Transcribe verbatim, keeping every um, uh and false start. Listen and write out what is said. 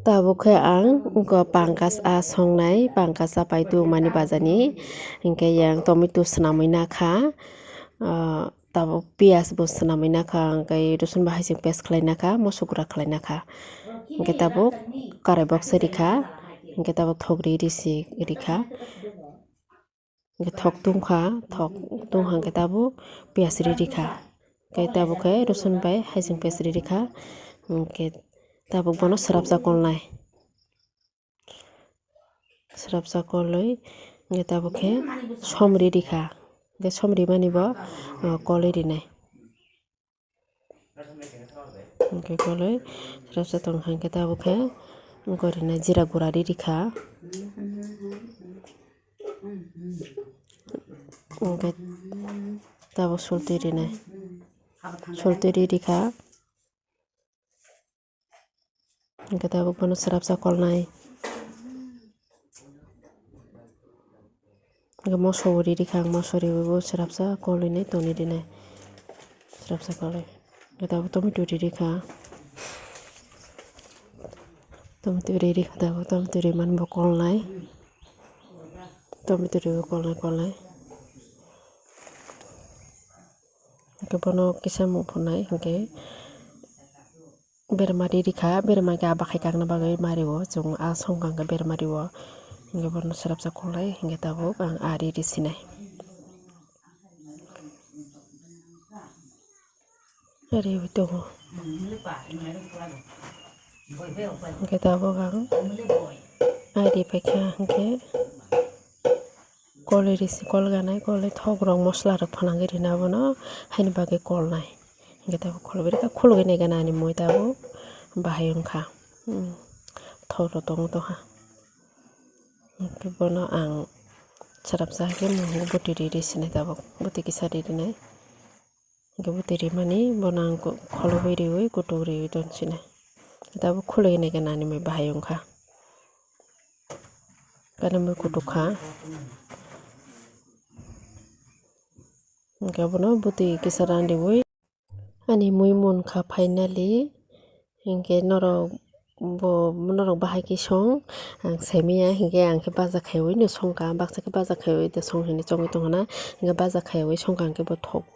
Tabuk khe ang wngkha pangkas a songnai, pangkas a pai tubumani bajani, hinkhe yang tomato swnamwi nakha, ah, tabuk piyas bo swnamwi nakha, hinkhe rosun bahai se paste khlai nakha, moso gura khlai nakha, hinkhe tabuk karai box se rikha, hinkhe tabuk thok ri ri si rikha. Hinkhe thok tungkha, thok tungkha hinkhe tabuk piyas ri rikha. Hinkhe tabuk khe rosun bai haiching piyas ri rikha. Hinkhe tabuk bono srapsa kolnai. Srapsa kolwi hinkhe tabuk khe som ri rikha. Hinkhe som rimani bo, o, kolwi rinai. Hinkhe kolwi srapsa tong hinkhe tabuk khe wngkha rinai jira gura ri rikha. Hinkhe tabuk sultwi rinai. Sultwi ri rikha. Hinkhe tabuk bono srapsa kolnai. Hinkhe moso bo ri rikha ang, moso riwi bo srapsa kolwi nai toni rinai. Srapsa kolwi. Hinkhe tabuk tomato ri rikha. Tomato ri rikha tabuk, tomato rimani bo kolnai. Tomato riwi kolnai kolnai. Hinkhe bono kisa mung phunai hinkhe berma ri rikha, berma khe abo hai kakna bagwi mario chwng a songkha hinkhe berma rio. Hinkhe bono srapsa kolnai hinkhe tabuk ang a ri ri sinai. Riwi tongo. Hinkhe tabuk ang a ri paikha hinkhe. Kolwi risi kolganai, kolwi thok rok mosola rok phanangwi rina bono haini bagwi kolnai. Hinkhe tabuk kholobwi rikha, khulugwi naikha ani mui tabuk bahai wngkha. Hmm. Thok rok tongo tongha. Hinkhe bono ang srapsa khe mui buti ri ri sinai tabuk. Buti kisa ri rinai. Hinkhe buti rimani bono ang kholobwi riwi kutuk riwi ton sinai. Tabuk khulugwi naikha ani mui bahai wngkha. Kanamwi kutuk kha. Hinkhe bono buti kisa randiwi ani mui munkha finally. Hinkhe norok bo, norok bahai khe song, ang saimanya, hinkhe ang khe baja khaiwi no songkha, baksa khe baja khaiwi de song hinwi chongwi tongkha na, hinkhe baja khaiwi songkha hinkhe bo thok